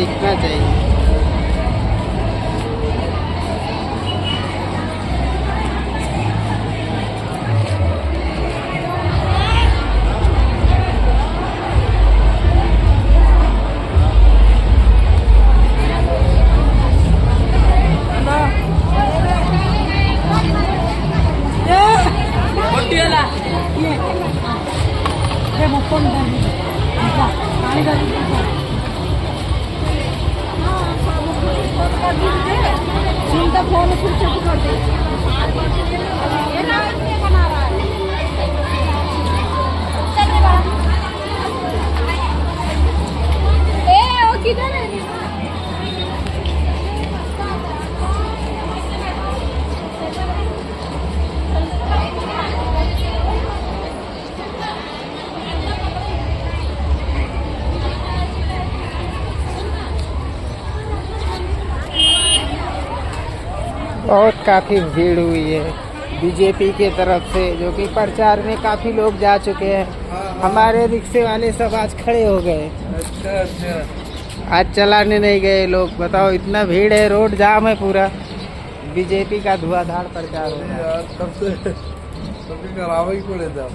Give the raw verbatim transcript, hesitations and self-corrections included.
दिखना चाहिए। बहुत काफी भीड़ हुई है बीजेपी के तरफ से, जो कि प्रचार में काफी लोग जा चुके हैं। हाँ, हाँ। हमारे रिक्शे वाले सब आज खड़े हो गए। अच्छा, अच्छा। आज चलाने नहीं गए लोग। बताओ, इतना भीड़ है, रोड जाम है पूरा। बीजेपी का धुआंधार प्रचार हो रहा है। यार, तब से, तब के करावे ही पड़े था।